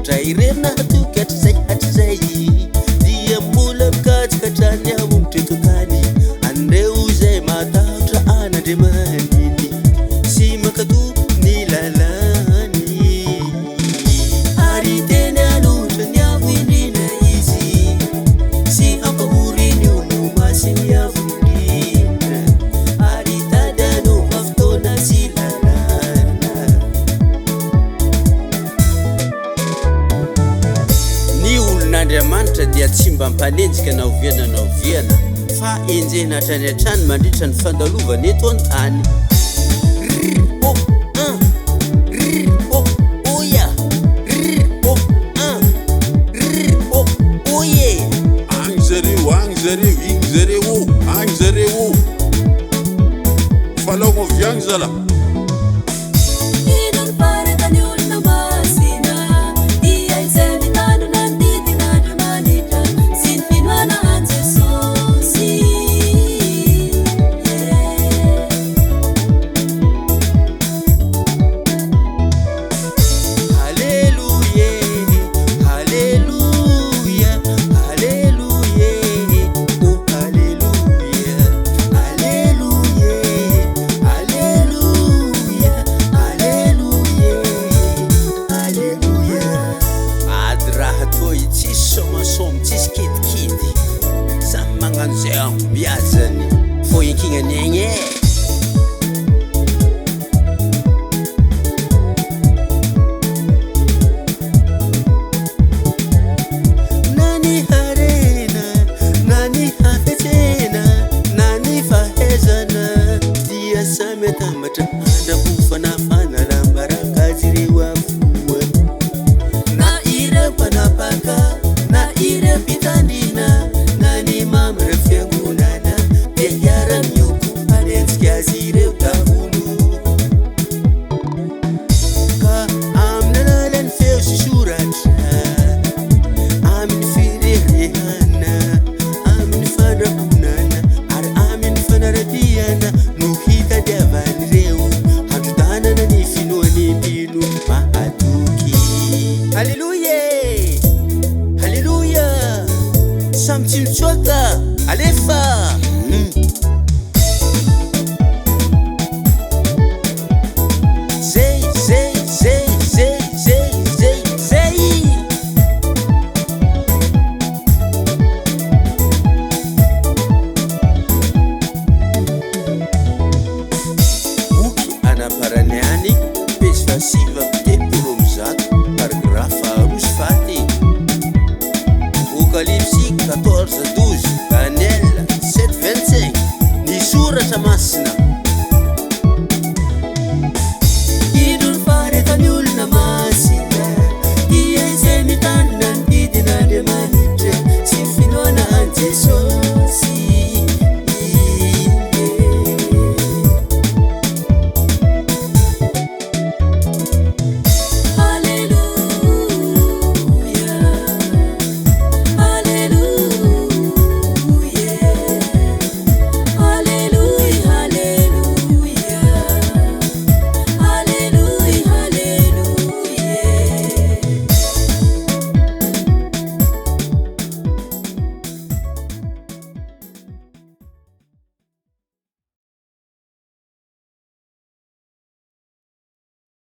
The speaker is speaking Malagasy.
Andriamanitra irery nahatoky hatrizay hatrizay dia mbola mikatsaka hatrany hamongotra eto an-tany an'ireo izay matahotra an'Andriamaniny sy mankatò ny lalàny. Ary hiteny hanohitra ny Avo Indrindra izy sy hampahory ny olo-masin'ny Avo Indrindra ary hitady hanova fotoana sy lalàna. Ny olon'Andriamanitra dia tsy mba mpanenjika na oviana na oviana, fa enjehina hatrany hatrany mandritra ny fandalovany eto an-tany. Rr oh an rr oh oia rr oh an rr oh oie. Agny zareo, agny zareo, igny zareo ô, agny zareo ô. Falaogno avy agny zalah. Haleloia e, haleloia, haleloia e, oh haleloia, haleloia e, haleloia, haleloia e, haleloia. Ady raha toa i tsisy somasoma, tsisy kidikidy, samy magnano zay ahombiazany, fô iankignany aigny e. Na ny harena, na ny hafetsena, na ny fahaizana dia samy atambatra handrakofana fanalam-baraka azy ireo avokoa. Na ireo mpanapaka, na ireo mpitandrina, na ny mambra fiangonana dia hiara-mioko hanenjika azy ireo daholo. Ka amin'ny alalan'ny feo sy soratra, amin'ny fireharehana, amin'ny fandrahonana ary amin'ny fanaradiana no hitadiavan'ireo handrodanana ny finoan'ny mpino mahatoky. Haleloia e! Haleloia! Samy tsy mitsoaka! Alefa!